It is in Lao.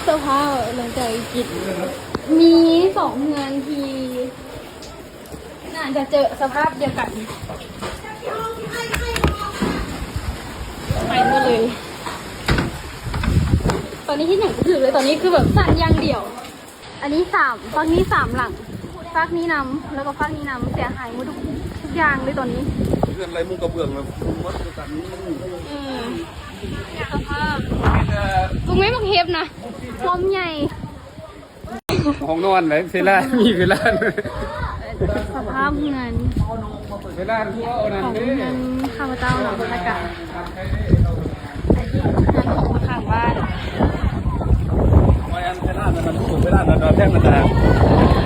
ສະພາບຫຼັງຈາກວິກິດ ມີສອງເຮືອນທີ່ ໜ້າຈະເຈີສະພາບດຽວກັນ ໄປໝົດເລີຍ. ຕອນນີ້ເຮັດຫຍັງບໍ່ຖືກເລີຍ ຕອນນີ້ຄືແບບສັ່ນຢ່າງດຽວ. ອັນນີ້ສາມ ຟາກນີ້ສາມຫຼັງ ຟາກນີ້ນຳ ແລ້ວກໍຟາກນີ້ນຳ ເສຍຫາຍໝົດທຸກ ທຸກຢ່າງເລີຍຕອນນີ້. ເຮືອນໄຫຼມຸງກະເບື້ອງແລ້ວໝົດຄືກັນ. ເອີ ສະພາບ ມີແຕ່ ບໍ່ແມ່ນບັກເຫັບນະ ຄວາມໃຫຍ່. ຫ້ອງນອນເດ້ ເວລາ ມີເວລາ ສະພາບເຮືອນ ເວລາ ຂອງເຮືອນຂ້າພະເຈົ້າເນາະ ແລ້ວກະເຮືອນຂອງຂ້າງບ້ານ ເວລາ ເວລາ ເວລາ ເວລາ ເວລາ